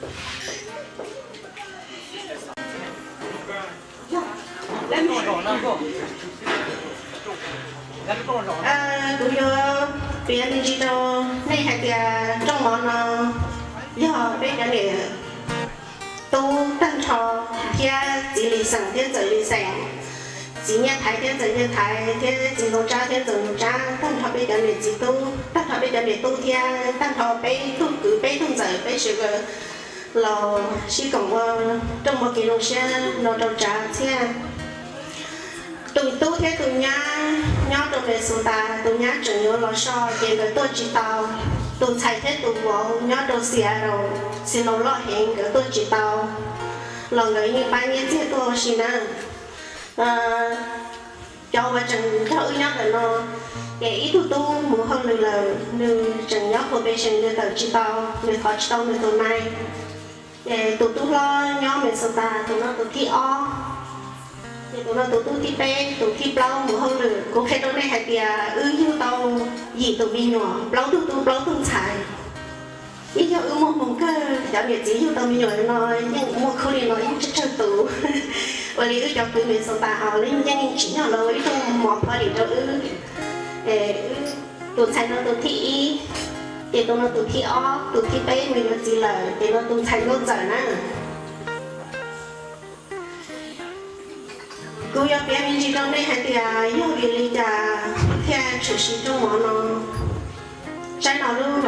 Kuv yuav piav me ntsis rau nej hais tias rooj mov no yog peb cov niam tub tag nrho thiab txiv Lis Xeem thiab ntxawm Lis Xeem, txiv Nyiaj Thaiv thiab ntxawm Nyiaj Thaiv thiab txiv Ntxoov Tsab thiab ntxawm Ntxoov Tsab, tag nrho peb cov niam txiv tub, tag nrho peb cov niam tub thiab tag nrho peb tug kwv peb tug ntxawm peb sawv daws los sib koom ua rooj mov kev zoo siab no rau Tsav Txhiaj. Tus tub thiab tus nyab nyob rau Minnesota, tus nyab tseem yuav los so ces nkawd tuaj tsis tau. Tus ntxhais thiab tus vauv nyob rau Seattle, Seattle loj heev nkawd tuaj tsis tau, los nkawd yeej pab nyiaj txiag tuaj ua si na. Cov uas tseem nrog wb nyob ntawm no, ces ib tug tub mus hauj lwm lawm, nws tseem nyob probation, nws tawm tsis tau, nws thov tsis tau nws tus nai. Ces tus tub hlob nyob Minnesota, tus no tus thib ob, ces tus no tus tub thib peb, tus thib plaub mus hauj lwm. Kuv qhia rau nej hais tias wb yug tau yim tus me nyuam, plaub tug tub plaub tug ntxhais. Yeej yog wb muaj hmoo kawg, cov niam txiv yug tau me nyuam no yeej muaj khub li no yeej tsawg tsawg tus. Ua li wb cov kwv Minnesota hos yeej tsim nyog los ua ib tug mov party rau wb. Tus ntxhais no tus thib ib, ces tus no tus thib ob, tus thib peb mus yuav txiv lawm, ces no tus ntxhais nkauj ntxawm na. Kuv yuav piav me ntsis rau nej hais tias yog vim li cas thiaj tshwm sim rooj mov no. Saib no lub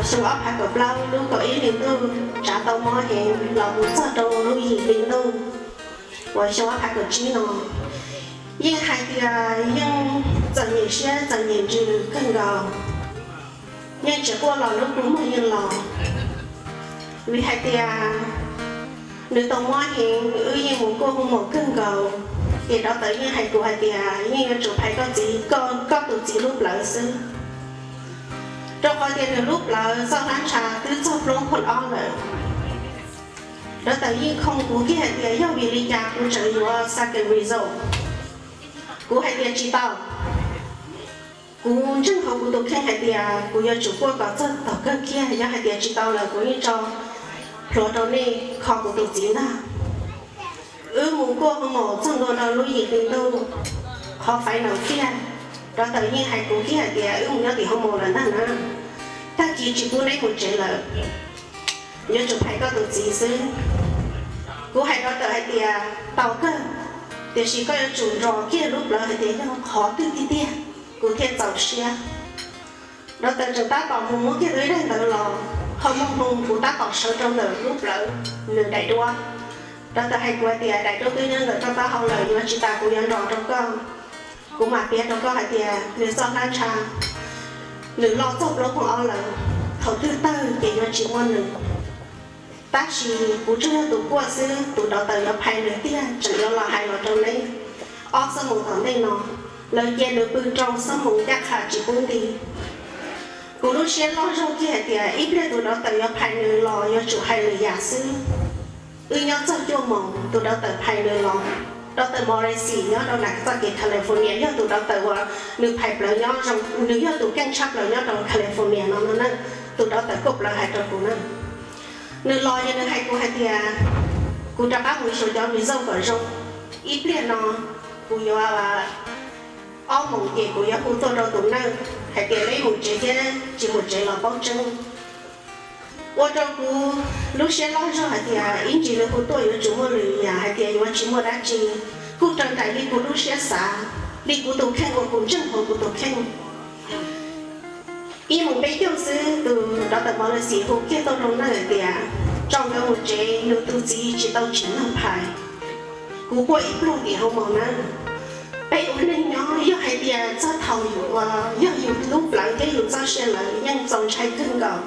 xyoo ob phav kaum plaub lub kaum ib hli ntuj, Tsav tau mob heev los mus txog rau lub yim hli ntuj uas xyoo ob phav kaum tsib no. Yeej hais tias yeej txom nyem siab txom nyem ntsws kawg nkaus, yeej tsis quaj los lub kua muag yeej los. Vim hais tias nws tau mob heev, wb yeej mus kuaj hu maum kawg nkaus, ces dov tawm yeej hais kuv hais tias yeej yuav tsum phais koj txiv, koj tus txiv lub plawv xwb, rau qhov tias nws lub plawv txoj hlab ntsha twb txog plaub phom ob lawm. Dov tawm yeej khoo kuv kiag hais tias yog vim li cas kuv tseem yuav second result. Kuv hais tias tsis tau. Kuv ntseeg hauv kuv tus kheej hais tias kuv yuav tsum kuaj kom txog tom kawg kiag, yog hais tias tsis tau lawm kuv yeej tso plhuav rau nej kho kuv tus txiv ntag. Wb mus kuaj hu maum txog ntua rau lub yim hli ntuj, qhov final tiag, dov tawm yeej hais kuv kiag hais tias wb mus nyob tim hoo maum lawm ntag na, tag kis tsis pub neb mus tsev lawm, yuav tsum phais koj tus txiv xwb. Kuv hais dov tawm hais tias tau kawg, tiam sis koj yuav tsum nrog kiag lub plawv hais tias yog qhov twg tiag tiag kuv thiaj txaus siab. Dov tawm tseem tab tom mus muab kiag tus ib daim ntawv los, ho muaj hmoo kuv tab tom sawv rau ntawm lub plawv nws daim duab. Dov tawm hais kuv hais tias daim duab twb nyob ntawm koj taub hau lawm, yuav tsis tas kuv yuav nrog rau koj. Kuv mam piav rau koj hais tias nws txoj hlab ntsha, nws loj txog plaub phom ob lawm, thaum twg tawg ces yuav tsis muaj nws. Tab sis kuv tsuas yog tus kuaj xwb, tus dov tawm yuav phais nws tiag, tseem yuav los hais los rau neb. Ob xuab moos tom ntej no, lawv cia nws pw rau xuab moos ncaj qha tsis pub nti. Kuv lub siab loj zog kiag hais tias ib pliag tus dov tawm yuav phais nws los yuav tsum hais lwm yam xwb. Wb nyob txog cuaj moos tus dov tawm phais nws los. Dov tawm Morrissey nyob rau nram txoj kev California, yog tus dov tawm uas nws phais plawv nyob zoo, nws yog tus keej tshaj plaws nyob rau California no no na. Tus dov tawm kuaj plawv hais rau kuv na. Nws los ces nws hais kuv hais tias kuv rov qab mus xyuas cov result kom zoo. Ib pliag no kuv yuav ob moos ces kuv yuav hu tuaj rau tus neej hais tias neb mus tsev thiab tsis mus tsev los paub tseeb. Ua rau kuv lub siab loj zog hais tias ib ntsis nws hu tuaj yuav tsum muaj lwm yam, hais tias yuav tsis muaj dab tsi. Kuj raws nraim li kuv lub siab xav, li kuv tus kheej uas kuv ntseeg hauv kuv tus kheej. Ib moos peb caug xwb tus dov tawm Morrissey hu kiag tuaj rau neej hais tias tso nkawd mus tsev, nws tus txiv tsis tau tsim nyog phais. Kuv quaj ib pluag tim hoo maum na. Peb ua neej nyob yog hais tias txog thaum yus, yog yus lub plawv thiab yus txoj sia lawm yeej txaus ntshai kawg nkaus.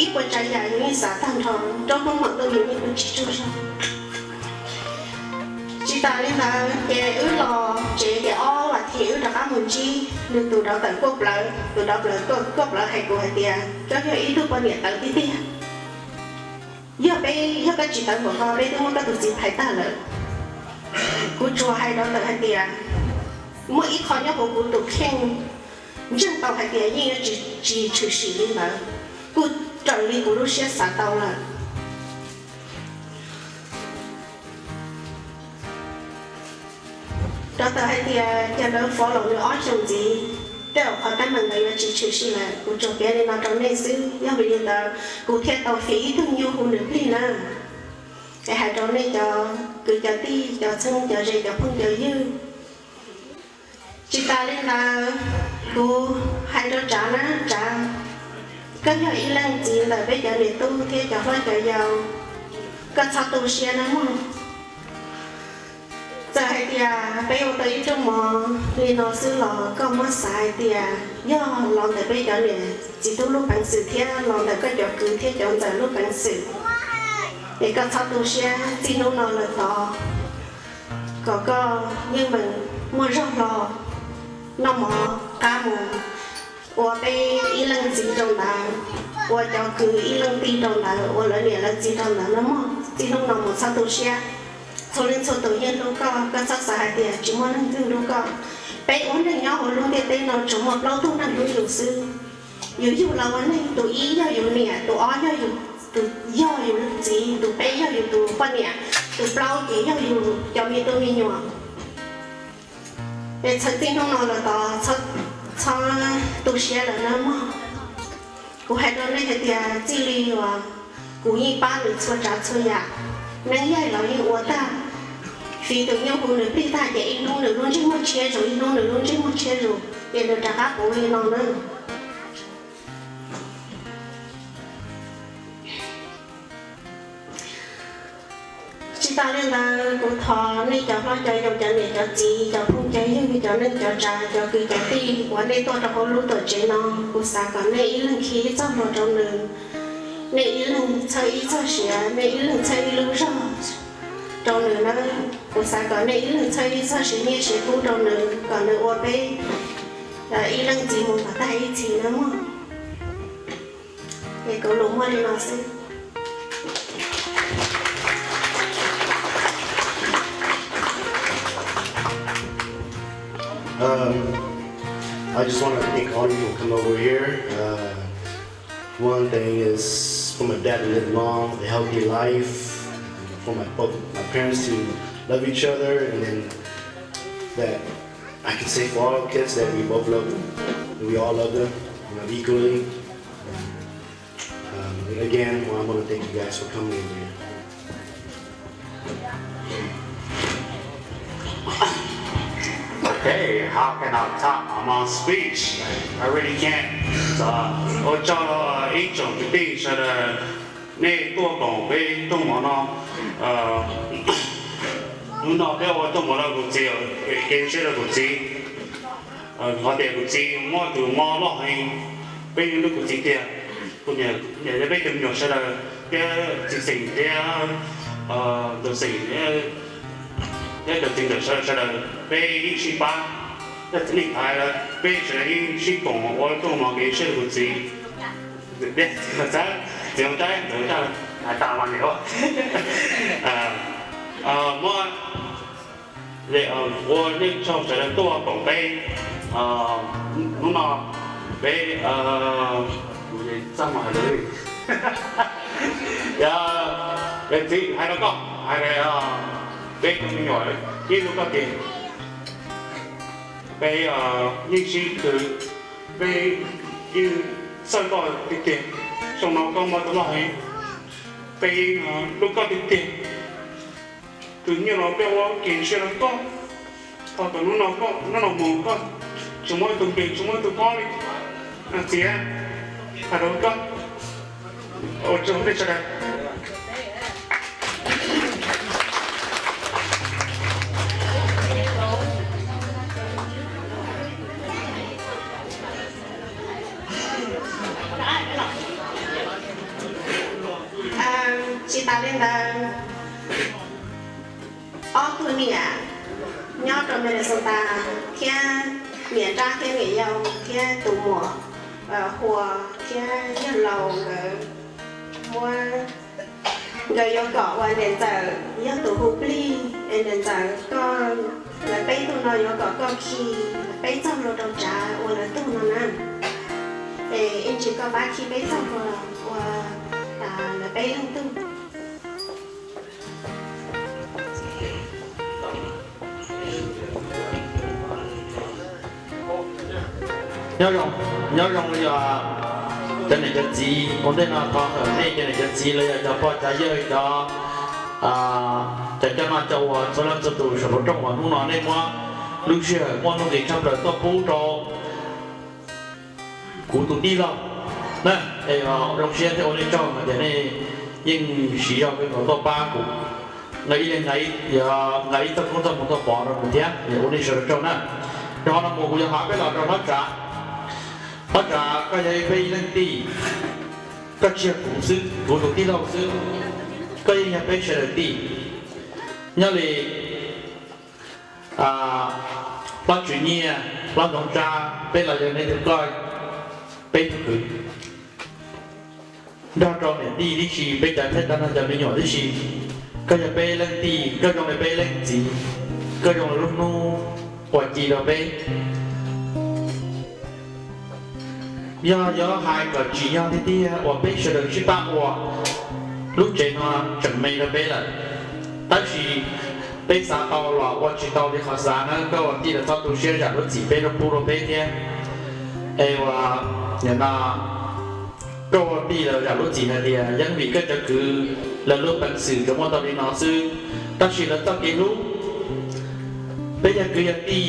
Ib puas tsav yam yus yeej xav tag nrho, rau hnub hmo ntuj yus yeej ua tsis tsaug zog. Tsis tas li ntawd ces wb los tsev ces ob vas thiv wb rov qab mus ntsib nws tus dov tawm kuaj plawv, tus dov tawm kuaj plawv hais kuv hais tias koj yog ib tug poj niam tawv tiag tiag. Yog peb, yog koj tsis tawv npaum ko peb twb muab koj tus txiv phais tag lawm. Kuv tsuas hais dov tawm hais tias muaj ib qho nyob hauv kuv tus kheej ntseeg tau hais tias yeej yuav tsis tshwm sim li ntawd, kuj raws li kuv lub siab xav tau lawm. Rau tawm hais tias cov lawv fov los nws ob xyoos ntxiv, tej zaum qhov teeb meem ntawd yuav tsis tshwm sim lawm. Kuv tsuas piav li no rau nej xwb, yog vim li ntawd kuv thiaj tau fiv ib tug nyuj hu nws plig na. Es hais rau nej cov kwv cov tij, cov txheeb cov ze, cov phooj cov ywg. Tsis tas li ntawd, kuv hais rau Tsav na, Tsav, koj yog ib leej txiv ntawm peb cov niam tub thiab cov hlob cov yau, koj txhob tu siab na mog. Txawm hais tias peb ua tau ib rooj mov li no xwb los koj muab xav hais tias yog los ntawm peb cov niam txiv tub lub peev xwm thiab los ntawm koj cov kwv thiab cov ntxawm lub peev xwm, es koj txhob tu siab, txij hnub no lawm tod kom koj yeej meem muaj zog hlo noj mov qab mus ua peb ib leej txiv rau ntawd, ua cov kwv ib leej tij rau ntawd, ua lawv niam lawv txiv rau ntawd no mog. Txij hnub no mus txhob tu siab, txhua leej txhua tus yeej hlub koj, koj txhob xav hais tias tsis muaj leej twg hlub koj. Peb ua neeg nyob hauv lub ntiaj teb no tsuas muaj plaub tug neeg hlub yus xwb. Yus yug los ua neeg, tus ib yog yus niam, tus ob yog yus, tus yog yus txiv, tus peb yog yus tus poj niam, tus plaub ces yog yus cov me tub me nyuam. Es txij hnub no lawm tod txhob tu siab lawm na mog. Kuv hais rau nej hais tias txij li uas kuv yeej pab nws txhua tsav txhua yam, neeb yaig los yeej ua tag, fiv tus nyuj hu nws plig tag ces ib hnub nws lub ntsej muag tshiab zus, ib hnub nws lub ntsej muag tshiab zus, ces nws rov qab puv li no na. Tsis tas li ntawd, kuv thov nej cov hlob cov yau, cov niam cov txiv, cov phooj cov ywg, cov neej cov tsav, cov kwv cov tij uas nej tuaj rau hauv lub tuam tsev no, kuv xav kom nej ib leeg khi ib txoj hlua rau nws, nej ib leeg txhawb ib txoj sia, nej ib leeg txhawb ib lub zog rau nws nawb. Kuv xav kom nej ib leeg txhawb ib txoj sia nyiaj sia kub rau nws, kom nws ua peb ib leej txiv mus kom tag ib txhis nawb mog. Es kuv lus muaj li no xwb. Um, I just want to thank all of you who come over here. Uh, one thing is for my dad to live long, a healthy life, for my both my parents to love each other, and then that I can say for all kids that we both love them, and we all love them, you know, equally. Um, again, well, I want to thank you guys for coming over here. Okay, how can I top my mom's speech? I really can't. So, ua tsaug rau ib tsoom kwv tij sawv daws, nej tuaj koom peb rooj mov no. Hnub no peb ua rooj mov rau kuv txiv, kev ntshiab rau kuv txiv. Qhov tias kuv txiv muaj tus mob loj heev, peb yeej hlub kuv txiv tiag. Kuv nyiam peb cov me nyuam sawv daws thiab txiv xeem thiab tus xeem thiab cov txiv ntawm sawv daws, peb yeej sib pab. Yog txiv neej thaiv lawm, peb sawv daws yeej sib koom ua rooj mov kev ntshiab rau kuv txiv. Txiv Ntxawm, Ntxawm Ntxawm, hais tas mas niam muab ua nej tsaug sawv daws tuaj koom peb hnub no, peb txaj muag hais lus. Yog txiv hais rau koj hais tias peb cov me nyuam yeej hlub koj tiag, peb yeej sib khwv, peb yeej txhawj koj tiag tiag. Xyoo no koj mob tus loj heev, peb yeej hlub koj tiag tiag. Tus nyiaj no peb ua kev ntshiab rau koj, thov kom hnub no koj, hnub no mus koj tsis muaj ib tug nkeeg, tsis muaj ib tug mob li. Txiv, hais rau koj, ua tsaug nej sawv daws. Tsis tas li ntawd, ob tug niam nyob rau Minnesota thiab, niam nrab thiab niam yau thiab tus muam Huas thiab yawg laus nkawd muab, nkawd yuav kom uas niam ntxawm yog tus hu plig, es niam ntxawm koj, lawv peb tug no yuav kom koj khi peb txoj hlua rau Tsav ua lawv tug no na. Es ib ntsis koj pab khi peb txoj hlua ua lawv peb leeg tug. Nyob zoo, nyob zoo li os cov niam cov txiv, ua ntej no thov hawm nej cov niam cov txiv los yog cov pog cov yawg, cov, cov coj noj coj ua txhua leej txhua tus saum lub rooj uas hnub no nej muab lub sij hawm muaj nuj nqis tshaj plaws tuaj pub rau kuv tus tij laug na. Es zoo siab thiab ua nej tsaug hais tias nej yeej siv zog kawg nkaus tuaj pab kuv, nqa ib leeg nqa ib txoj koob txoj hmoov tuaj pov rau kuv thiab, es ua nej sawv daws tsaug na. Rau qhov no mus kuv yuav hais peb los rau Hlob Tsav. Hlob Tsav, koj yog peb ib leej tij, koj tsis yog kuv xwb, kuv tus tij laug xwb, koj yeej yog peb sawv daws tij. Nyob li Hlob Tswv Nyiaj, Hlob Ntxoov Tsa, peb los yog nej tus koj, peb tug kwv nrog rau niam tij tib si, peb cov thiab tag nrho cov me nyuam tib si. Koj yog peb leej tij, koj zoo li peb leej txiv, koj zoo li lub hnub uas ci rau peb. Yog yuav hais kom tsim nyog tiag tiag uas peb sawv daws sib pab ua, lub tsev no tseem me rau peb lawm. Tab sis peb xav tau los ua tsis tau li qhov xav na, koj ua tij lawv txhob tu siab zam lub txim peb rau pub rau peb thiab. Es ua, nim no koj ua tij lawv zam lub txim hais tias yeej vim koj cov kwv lawv lub peev xwm tsuas muaj tau li no xwb, tab sis lawv txoj kev hlub, peb yog kwv yog tij,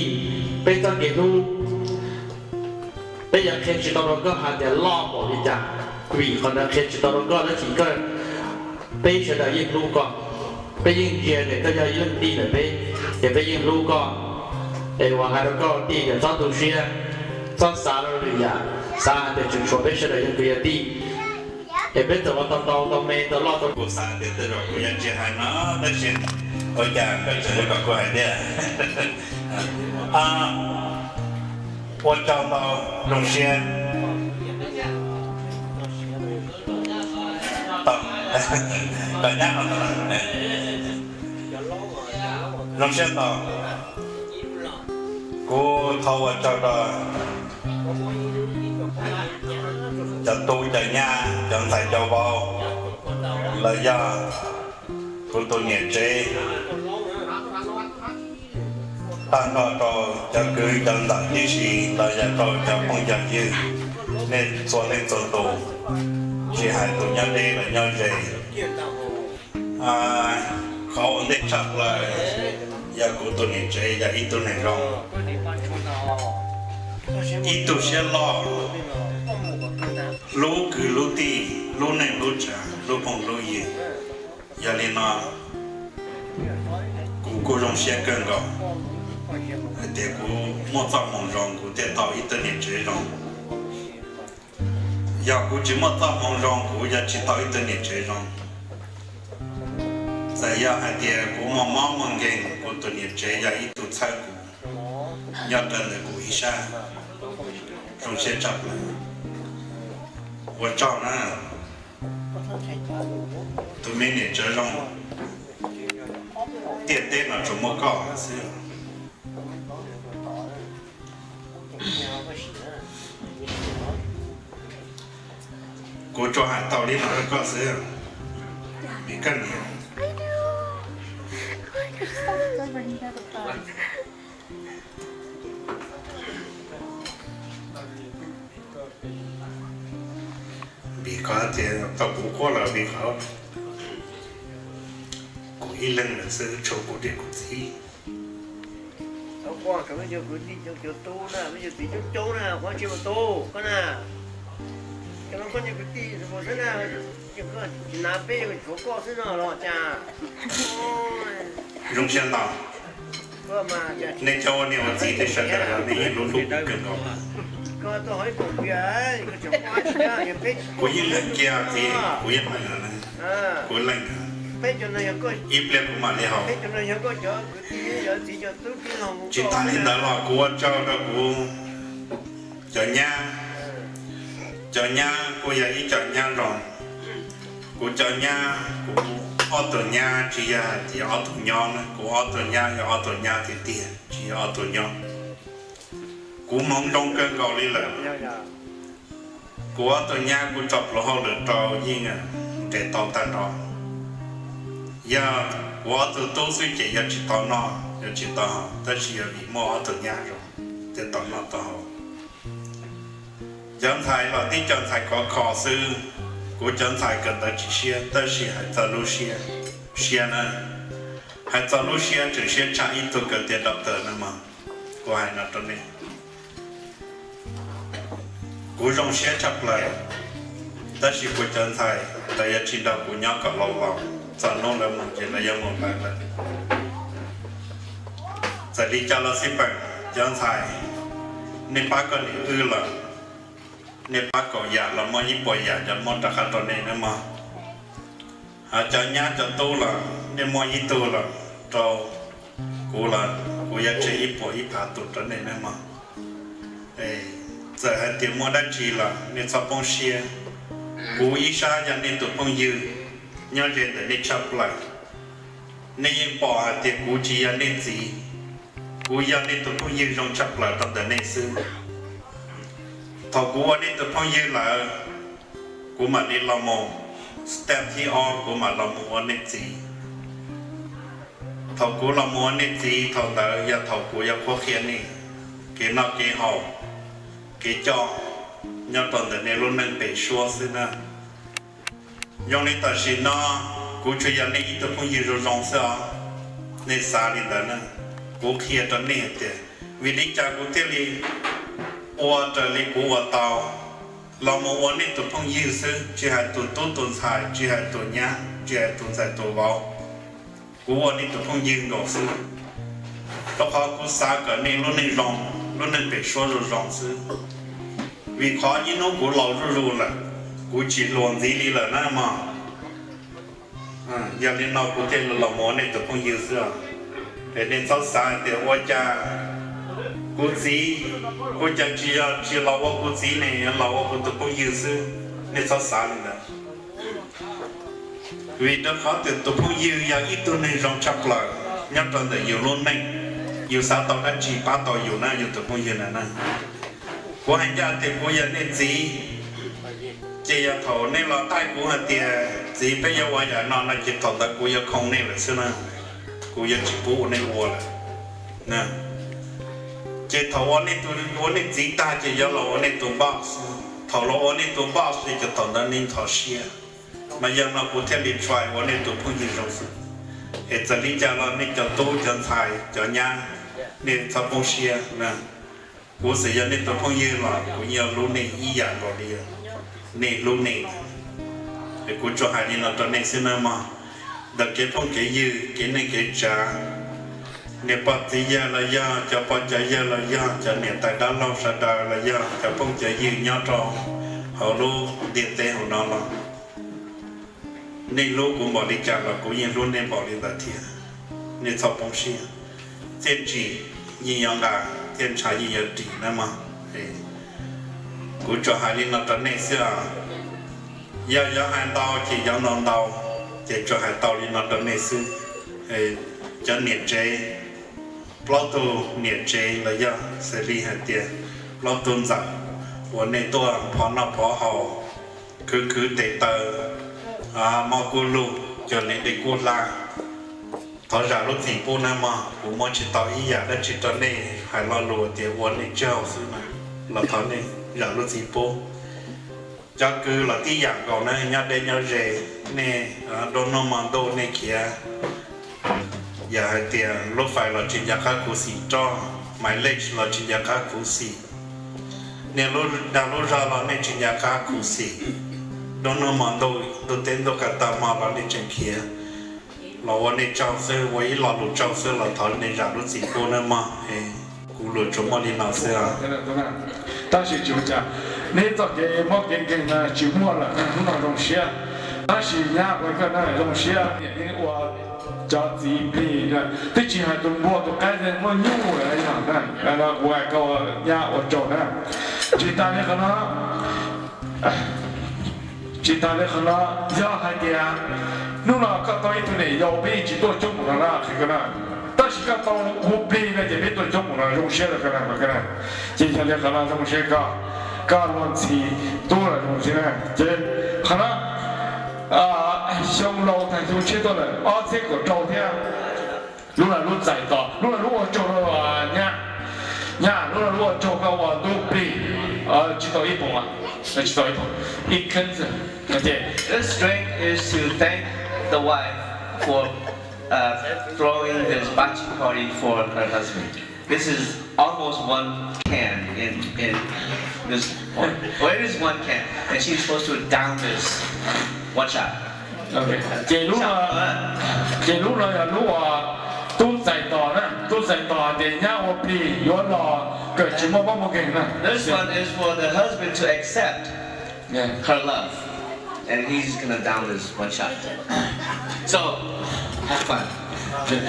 peb txoj kev hlub peb yuav qhia tsis tau rau koj hais tias loj npaum li cas, vim qhov ntawd qhia tsis tau rau koj, tab sis koj, peb sawv daws yeej hlub koj. Peb yeej ntsia tias koj yog ib leej tij ntawm peb, ces peb yeej hlub koj. Es ua hais rau koj tij tias txhob tu siab, txhob xav rau lwm yam, xav hais tias tseem tshuav peb sawv daws yog kwv yog tij. Es peb txawm ua tau ntau tau me tau loj tau, kuv xav tias tej zaum kuv yuav tsis hais no, tab sis ua cas koj tseem kom kuv hais thiab. Ua tsaug ntau, zoo siab. Tau, tau nyab no, zoo siab ntau. Kuv thov ua tsaug rau cov tub cov nyab, cov ntxhais cov vauv, los yog kuv tus niam tsev, tag nrho rau cov kwv cov ntxawm tib si, los yog rau cov phooj cov ywg, nej txhua leej txhua tus, tsis hais tus nyob deb los nyob ze. Qhov ua ntej tshaj plaws yog kuv tus niam tsev yog ib tug neeg zoo, ib tug siab loj, hlub kwv hlub tij, hlub neej hlub tsav, hlub phooj hlub ywg. Yog li no, kuv kuj zoo siab kawg nkaus hais tias kuv muaj txoj hmoo zoo kuv thiaj tau ib tug niam tsev zoo. Yog kuv tsis muaj txoj hmoo zoo kuv yuav tsis tau ib tug niam tsev zoo. Txawm yog hais tias kuv muaj mob muaj nkeeg, kuv tus niam tsev yog ib tug txhawb kuv, nyob rau ntawm kuv ib sab. Zoo siab tshaj plaws. Ua tsaug na. Tus me niam tsev zoo, ntiaj teb no tsuas muaj koj xwb. Kuv tsuas hais tau li no rau koj xwb, vim koj niam. Vim qhov tias tau kuv quaj los vim qhov kuv ib leeg lawm xwb, tshuav kuv niam kuv txiv. Cov kwv tij cov tub na, cov txiv coob coob na, koj tsis mus tu koj na. Cov no koj niam kwv tij mus xwb na, tsis hnav peb, tshuav koj xwb no los cas. Zoo siab ntau. Nej cov ua niam ua txiv tej sawv daws los nej yeej hlub hlub kuv kawg nkaus. Kuv yeej lees kiag txiv, kuv yeej lees, kuv lees. Ib pliag kuv mam li haus. Tsis tas li ntawd los kuv ua tsaug rau kuv cov nyab. Cov nyab kuj yog ib cov nyab zoo. Kuv cov nyab, kuv ob tug nyab tsis yog hais tias ob tug nyob na, kuv ob tug nyab yog ob tug nyab tiag tiag, tsis yog ob tug nyob. Kuv hmoov zoo kawg nkaus li lawm. Kuv ob tug nyab kuv tso pluas hauj lwm rau yeej nres tau tag nrho. Yog kuv ob tug tub xwb ces yuav tsis tau noj yuav tsis tau haus, tab sis yog vim muaj ob tug nyab zoo thiaj tau noj tau haus. Cov ntxhais los tib co ntxhais khov kho xwb, kuv cov ntxhais kawm ntawv tsis siab tab sis hais txog lub siab, siab na, hais txog lub siab tseem siab tshaj ib tug kawm tiav doctor no mog. Kuv hais no rau nej, kuv zoo siab tshaj plaws, tab sis kuv cov ntxhais lawv yuav tsis nrog kuv nyob kom laus laus, txog hnub lawv mus ces lawv yuav mus lawv lawm. Txawm li cas los xij peem, cov ntxhais, nej pab koj niam wb lawm, nej pab kaum yam los muab ib puas yam cov muab rov qab rau nej nawb mog. Ho cov nyab cov tub los nej muab ib tug los rau kuv los kuv yuav tseg ib puas ib phav tus rau nej nawb mog. Txawm hais tias muaj dab tsi los nej txhob poob siab. Kuv ib sab yog nej tus phooj ywg, nyob ze ntawm nej tshaj plaws. Nej yeej pom hais tias kuv tsis yog nej txiv, kuv yog nej tus phooj ywg zoo tshaj plaws rau ntawm nej xwb. Thaum kuv ua nej tus phooj ywg lawm, kuv mam li los mus step thib ob, kuv mam los mus ua nej txiv. Thaum kuv los mus ua nej txiv, thaum ntawd yog thaum kuv yuav qhuab qhia nej kev noj kev haus, kev coj nyob rau ntawm nej lub neej pem suab xwb na. Zoo li tam sim no kuv tsuas yog nej ib tug phooj ywg zoo zoo xwb os. Nej xav li ntawd na, kuv qhia rau nej hais tias vim li cas kuv thiaj li ua raws li kuv ua tau, los mus ua nej tus phooj ywg xwb, tsis hais tus tub tus ntxhais, tsis hais tus nyab, tsis hais tus ntxhais tus vauv. Kuv ua nej tus phooj ywg nkaus xwb, rau qhov kuv xav kom nej lub neej zoo, lub neej pem suab zoo zoo xwb. Vim qhov ib hnub kuv laus zuj zus lawm, kuv tsis hluas ntxiv li lawm na mog. Yog li no kuv thiaj los mus ua nej tus phooj ywg xwb os. Es nej txhob xav hais tias ua cas kuv txiv, ua cas tsis yog tsis los ua kuv txiv ne, los ua kuv tus phooj ywg xwb. Nej txhob xav li ntawd. Vim rau qhov tias tus phooj ywg yog ib tug neeg zoo tshaj plaws nyob rau ntawm yus lub neej, yus xav tau dab tsi pab tau yus na yus tus phooj ywg na na. Kuv hais ncaj tias kuv yog nej txiv, ces yog thaum nej los taij kuv hais tias txiv peb yuav ua yam no no ces thaum ntawd kuv yuav khoo nej lawm xwb na, kuv yuav tsis pub ua nej ua lawm. Ces thaum ua nej txiv tag ces yuav los ua nej tus boss, thaum los ua nej tus boss ces thaum ntawd nej ntxhov siab. Mas yog no kuv thiaj li try ua nej tus phooj ywg zoo xwb. Es txawm li cas los nej cov tub cov ntxhais cov nyab, nej txhob poob siab. Kuv txawm yog nej tus phooj ywg los kuv yeej hlub nej ib yam nkaus li nej hlub nej. Es kuv tsuas hais li no rau nej xwb nawb mog. Ntawm kev phooj kev ywg kev neej kev tsav, niam pog txiv yawg los yog cov pog cov yawg los yog cov niam tais dab laug sawv daws los yog cov phooj cov ywg nyob rau hauv lub ntiaj teb hauv no los, nej hlub kuv npaum li cas los kuv yeej hlub nej npaum li ntawd thiab. Nej txhob poob siab, txiaj ntsim yeej yuav nqa, txiaj ntshav yeej yuav ris nawb mog. Kuv tsuas hais li no rau nej xwb os. Yog yuav hais ntau ces yuav ntau ntau, ces tsuas hais tau li no rau nej xwb. Cov niam tsev, plaub tug niam tsev los yog xws li hais tias plaub tug ntxawm uas nej tuaj phov noj phov haus, khwv khwv tes taw, mob kub lug, cov niam dej kub hlab, thov zam lub txim pub nawb mog. Kuv muab tsis tau ib yam dab tsi rau nej, hais lo lus tias ua nej tsaug xwb na, los thov nej zam lub txim pub. Cov kwv los tib yam nkaus na, nyob deb nyob ze, nej nruab hnub hmo ntuj nej khiav, yog hais tias lub fais los tsis nco qab khuv xim roj, mileage los tsis nco qab khuv xim, nej dag lub zog los nej tsis nco qab khuv xim, nruab hnub hmo ntuj, ntuj teb ntuj ka tag hmo los nej tseem khiav, los ua nej tsaug xwb, ua ib lo lus tsaug xwb los thov nej zam lub txim pub nawb mog. Kuv lus tsuas muaj li no xwb os. Tab sis tsis ua cas, neb txoj kev mob kev nkeeg na tsis muaj lawm, hnub no zoo siab. Tab sis nyab ua koj na zoo siab, niam yeej ua cov txiv plig na, twb tsis hais tus npua tus qaib muaj nyuj lawm na, ua koj nyab ua tsaug na. Tsis tas li qhov no, tsis tas li qhov no, yog hais tias hnub no koj tau ib tug niam yau peb yeej tsis tuaj coob mus no na, qhia koj na. Tab sis koj tau hu plig no ces peb tuaj coob mus no zoo siab rau koj na. Ces yog li qhov no zoo siab koj, koj luag ntxhi tub los zoo siab na. Ces qhov no xyoo laus tag xyoo tshiab tuaj lawm ob txhiab kaum rau thiab. Lub no lub txais tos, lub no lub ua tsaug rau nyab, nyab lub no lub ua tsaug koj ua ntub plig. Tsis tau ib poom, tsis tau ib poom, ib khab xwb. This drink is to thank the wife for uh, throwing this bocce party for her husband. This is almost one can in in this one. Well, it is one can, and she's supposed to down this one shot. Ces lub no, ces lub no yog lub uas tub txais tos na, tub txais tos hais tias nyab ua plig yuav los kawm tsis muaj pob muaj keeg na. This one is for the husband to accept her love, and he's gonna down this one shot. So, have fun. Ces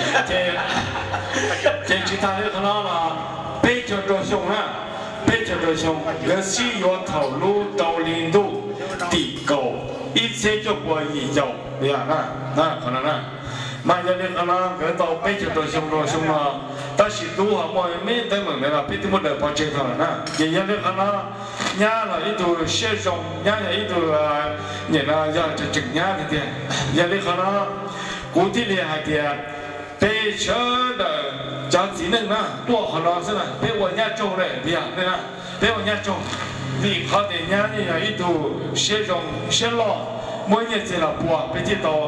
tsis tas li qhov no los peb caug rau xyoo na, peb caug rau xyoo nkawd sib yuav thaum lub rau hli ntuj tim kaum ib txhiab cuaj puas yim caum na, qhov no na. Mas yog li qhov no nkawd tau peb caug rau xyoo rau xyoo no, tab sis tub ho muaj me teeb meem ntawd los peb twb muab daws pov tseg tag lawm na. Ces yog li qhov no nyab los ib tug siab zoo, nyab yog ib tug, nyam no yog tseem tseem nyab tiag tiag. Yog li qhov no kuv thiaj li hais tias peb sawv daws cov txiv neej na tuaj qhov no xwb na peb ua nyab tsaug lawm tiag na, peb ua nyab tsaug. Vim qhov tias nyab yeej yog ib tug siab zoo siab loj, muab nyiaj txiag los pua peb thiaj tau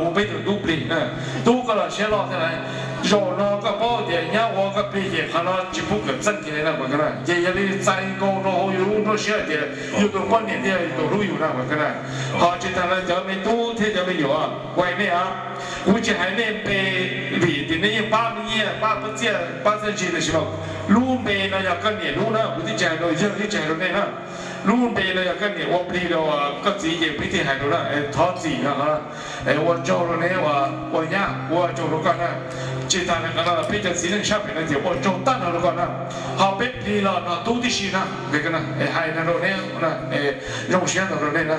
ua peb tus tub plig na. Tub koj los siab loj thiab lauj, zaum no koj paub tias nyab ua koj plig ces qhov no tsis pub kawm txeej kiag li na. Ces yog li txais nkaus rau hauv yus lub nruab siab tias yus tus poj niam thiaj yog tus hlub yus na. Ho tsis tas li cov me tub thiab cov me nyuam, kuv hais nej, kuv tsis hais nej npe, vim tias nej yeej pab me nyiaj pab txiaj pab txiaj ntsig, tab sis mas lub npe no yog koj niam lub na, kuv twb tsis hais rau yawg, twb tsis hais rau nej na. Lub npe no yog koj niam ua plig rau koj txiv ces peb thiaj hais rau na, thov txim no. Ua tsaug rau neb uas ua nyab, ua tsaug rau koj na. Tsis tas li qhov no los peb cov txiv neej sab pem no ces ua tsaug tag nrho rau koj na. Ho peb plig los nrog tub tib si na, hais no rau neb, zoo siab no rau nej na.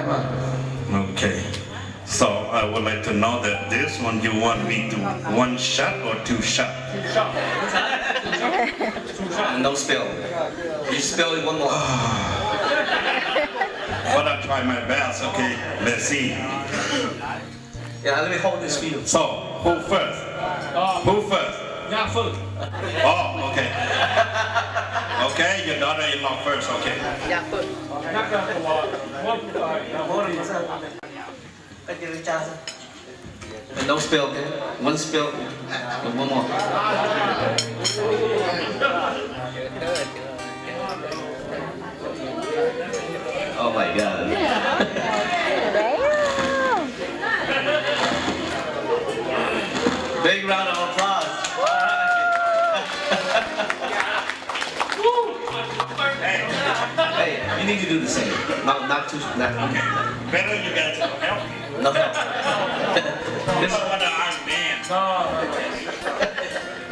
Okay. So I would like to know that this one you want me to one shot or two shot? And don't spill. You spill it one more. But I try my best, okay? Let's see. Yeah, let me hold this for you. So, who first? Who first? Nyab first. Oh, okay. Okay, your daughter-in-law first, okay. Nyab first. And no spill, okay? One spill. And one more. Oh my God. Big round of applause. Hey, hey, you need to do the same. Not, not too, not, okay. Better you guys help me. No help. This is what I'm man.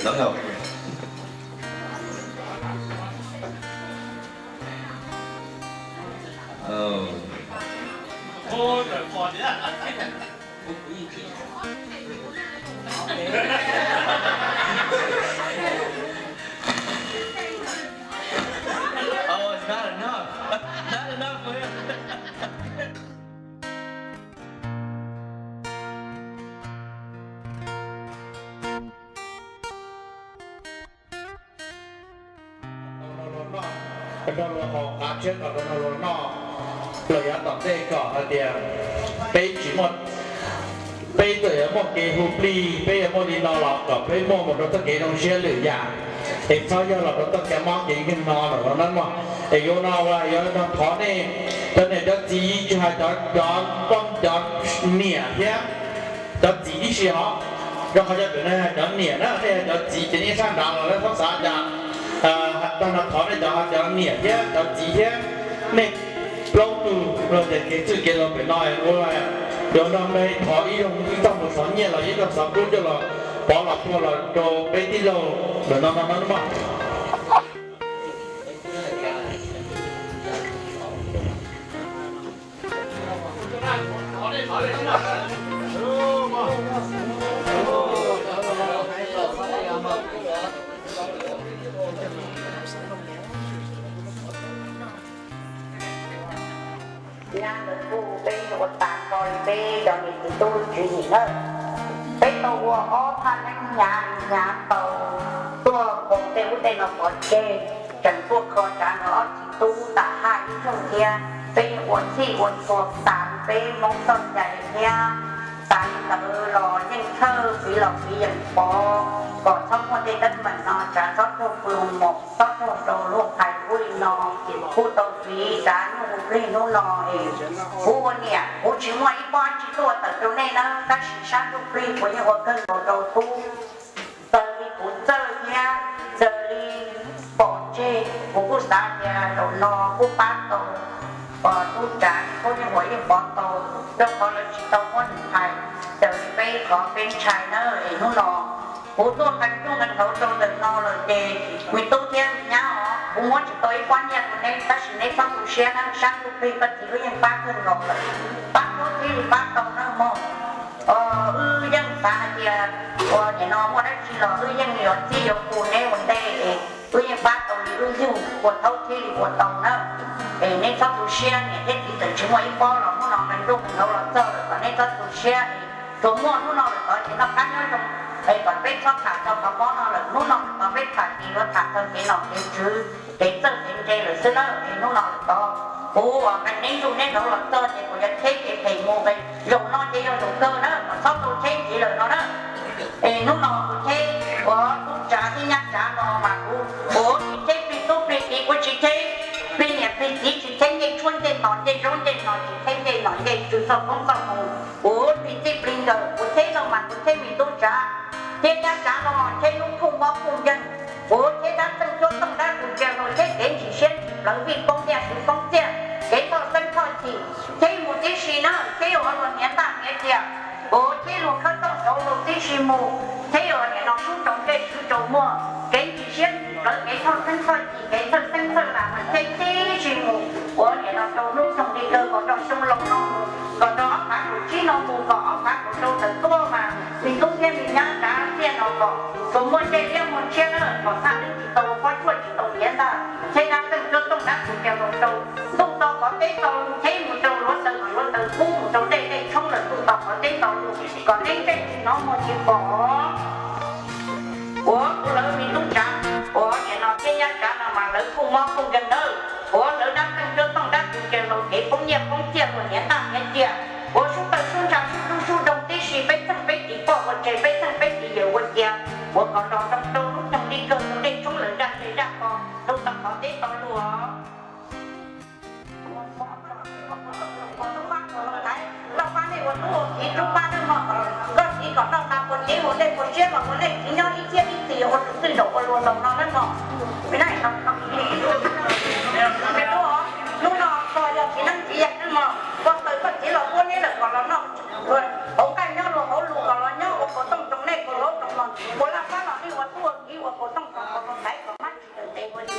No help. Oh. Oh, it's not enough. Not enough for him. Rau luag haus qab tshiab kom rau luag noj, los yav tom ntej kom hais tias peb tsis muaj, peb txawm yuav muaj kev hu plig, peb yuav muaj li no los kom peb muaj mus rau txoj kev zoo siab lwm yam, es txhob yog los rau txoj kev mob kev nkeeg no lawm no na mog. Es yuav no ua yuav thov nej cov niam cov txiv, tsis hais cov, cov poj cov niam thiab cov txiv tib si os, rau qhov cov pem no yog cov niam na, nej yog cov txiv ces nej sab nrad los nej txhob xav cas. Tag no thov nej cov, cov niam thiab cov txiv thiab nej plaub tug los ces kev txwj kev laus pem no ua yuav nrog nej thov ib zaug, ib txoj mus xov nyiaj los ib txoj xov kub coj los pov los puag los rau peb tij laug lawm no no no mog. Nyab lawv kuj peb ua tas nto li peb cov niam txiv tub tswv yim na. Peb tau ua ob thaj neeb hnyav hnyav tau tuaj nkaus tej ub tej no pov tseg, tseem tuaj kho tsav nrog ob txiv tub tas haj ib tug thiab. Peb yeej ua txhij ua txhua tas peb Hmoob txoj cai thiab. Tas li ntawd los yeej txhawj fiv los fiv yeem pov kom txhob muaj tej teeb meem no, tsav txhob raug pw moos, txhob raug rau luag phais ub li no. Kuv tau fiv tsav nyuj hu plig hnub no es kuv ua niam kuv tsis muaj ib pob tsis tuaj tawm rau nej nawb, tab sis sab ntsuj plig kuv yeej ua kawg nkaus rau tub. Raws li kuv txawj thiab raws li pom tseg, kuv kuj xav tias zaum no kuj pab tau tub tsav, kuj yeej ua yeej pov tau, rau qhov lawv tsis tau muab nws phais raws li peb qhov peb ntshai nawb. Es hnub no kuv tuaj nqa nruj nqa nrhauv rau ntawm no lawm ces me tub thiab me nyab os, kuv muab tsis tau ib pob nyiaj rau neb, tab sis neb txhob tu siab nawb, sab ntsuj plig koj txiv wb yeej pab kawg nkaus lawm, pab tub thiaj li pab tau nawb mog. Wb yeej xav hais tias uas nim no muaj dab tsi los wb yeej yuav txib yuav hu neb ua ntej es wb yeej pab tau li wb yug ua thaub thiaj li ua tau nawb. Es neb txhob tu siab, niam thiab txiv txawm tsis muaj ib pob los hnub no nqa nruj nqa nrhauv los txog lawm, kom neb txhob tu siab es tsuas muaj hnub no lawm tod ces noj qab nyob zoo, es kom peb txhob tham txog qhov mob no lawm, hnub no lawm tod peb tham ces yuav tham txog kev nom kev tswv, kev txawj kev ntse lawm xwb nawb. Es hnub no lawm tod kuv uas nqa neb nruj neb nrhauv los txog ces kuv yuav cheb kev phem mus, zaum no ces yog zaum kawg na, kom txhob tau cheb ntxiv lawm no na. Es hnub no kuv cheb uas tub tsav thiab nyab tsav no mas kuv, kuv tsis cheb plig tub plig kiv, kuv tsis cheb plig niam plig txiv, tsis cheb ncej tshuab ncej tos ncej zaub ncej no, tsis cheb ncej nom ncej tswv txoj koob txoj hmoov, kuv plig txij plig nkawm kuv cheb no mas kuv cheb me tub tsav thiab nyab tsav no, cheb lub khuj mob khuj nkeeg, kuv cheb dab txeej cuab tooj dab tus cia los cheb kev ntsim siab ntsim plawv vij poob nyiaj swv poob txiaj, kev thoj xeeb thoj chim, cheb mus tib si na, cheb ua luag hniav ntaj hniav cia, kuv cheb luag khawb tooj rauv luag tib si mus, cheb ua nim no sub rau ncej swv rau muag, kev ntsim siab ntsim plawv kev thoj xeeb thoj chim kev txhawj xeeb txhawj lam mas cheb tib si mus, ua nim no rau hnub xyoo li kawg kom rau xyoo laus no mus, kom rau ob phav kaum tsib no mus, kom ob phav kaum rau tawm tuaj mas me tub thiab me nyab tsav txiaj no kom tsuas muaj ntsej liab muag tshiab na, kom txhaj twb tsis tau pob tsuaj tsis tau tiav ntaj, cheb dab txeej cuab tooj dab tus cia rau rau ntuj to qhov teb to lug, cheb mus rau luav taws kom luav taws kub, mus rau dej dej tshoob lawm ntuj to qhov teb to lug, kom neb ntsej tsis hnov muag tsis pom. Uas kuv lawv me tub tsav, uas nim no thiab nyab tsav no mas lawv kuj mob kuj nkeeg nawb, uas lawv dab txeej cuab tooj dab tus cia rau kev poob nyiaj poob txiaj luag hniav ntaj hniav cia, uas sub tawg sub ntsha sub dub sub doog tib si, peb txheej peb tim poj ua tseg, peb txheej peb tim yawm ua cia, uas kom los rau rau lub nyoog li kawg rau dej tshoob lawm zaj ntseg zaj qos ntuj to qhov teb to lug. Lauj pab nej ua tub ua kiv, tub pab nej mog, koj txiv kom noj tas puas cev ua dej puas siab los ua nej txiv nyob ib txhiab ib txhis ua tus twj zaum ua luag laus no nawb mog. Me tub, hnub no koj yog txiv neeb txiv yaig nawb mog, koj taws koj txiv los puab neb lawm kom los noj hauv nqaij nyob luag hauv lus, kom los nyob ua kaus tooj rau nej kaus laub rau mog, ua lauj pab los nej ua tub ua kiv ua kaus tooj rau kaus laus thaiv kom mab tsis tawm tes ua li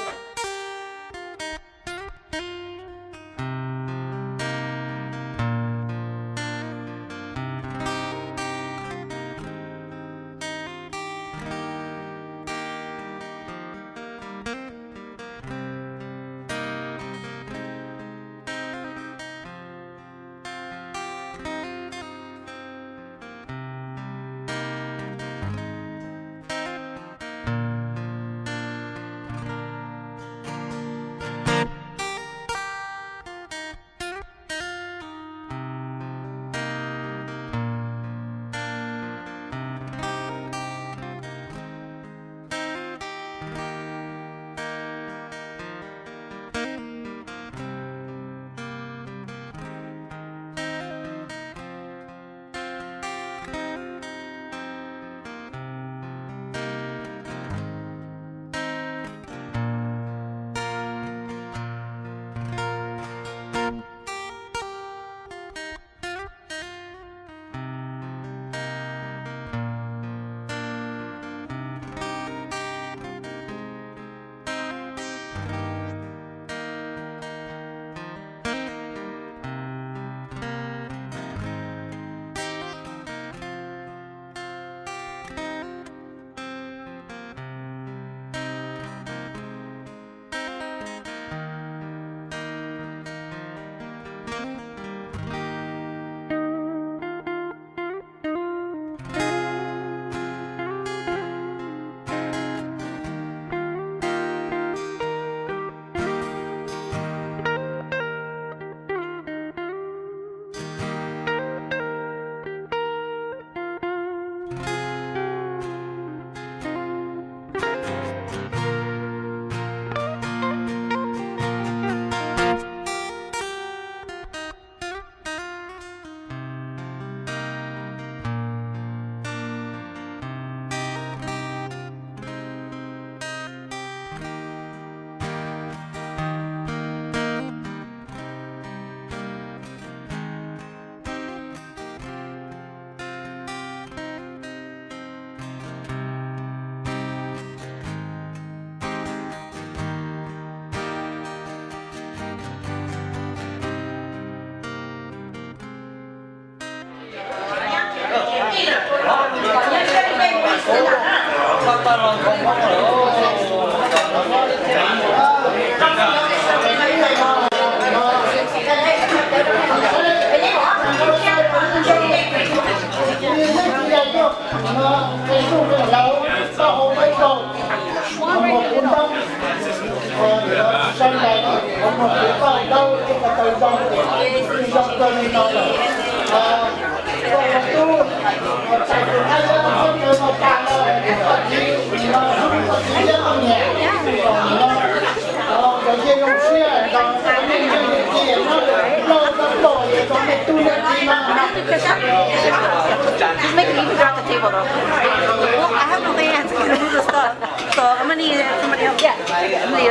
Just make me drop the table though. Well, I have no hands. Can I move the stuff? So I'm gonna need somebody else. Yeah, I'm gonna need